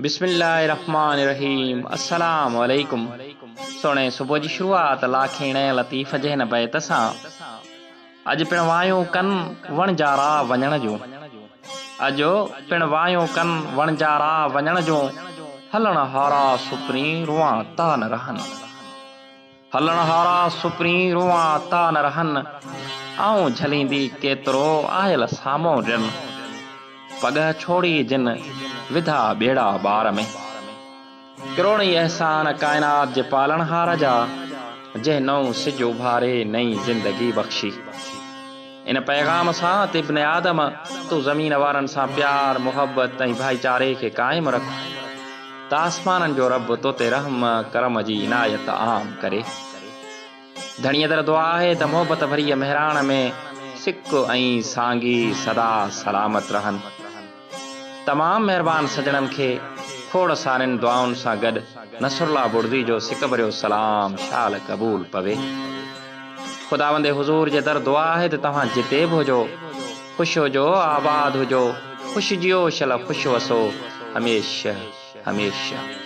بسم الله الرحمٰن الرحيم السلام عليڪم سهڻي صبح جي شروعات لاکيڻي لطيف جي هن بيت سان اڄ پڻ وايون ڪن وڻجارا وڃڻ جون اڄ پڻ وايون ڪن وڻجارا وڃڻ جون هلڻ هارا سپرين روئان تا نه رهن. هلڻ هارا سپرين روئان تا نه رهن، آئون جهليندي ڪيترو آيل سامهون ڏين، پڳهه ڇوڙي جن وڌا ٻيڙا ٻار ۾. ڪروڙين احسان ڪائنات جي پالڻهار جا، جنهن نئون سج اڀاري نئين زندگي بخشي. ان پيغام سان ته ابن آدم تون زمين وارن سان پيار، محبت ۽ ڀائيچاري کي قائم رک. ته آسمانن جو رب تو تي رحم ڪرم جي عنايت عام ڪري. ڌڻيء در دعا آهي ته محبت ڀريء مهراڻ ۾ سڪ ۽ سانگي سدا سلامت رهن. تمام مهربان سڄڻن کي کوڙ سارين دعائن سان گڏ نصرالله بڙدي جو سڪ ڀريو سلام شال قبول پوي. خداوند حضور جي در دعا آهي ته توهان جتي به هجو خوش هجو آباد هجو خوش جيئو شل خوش وسو هميشه هميشه.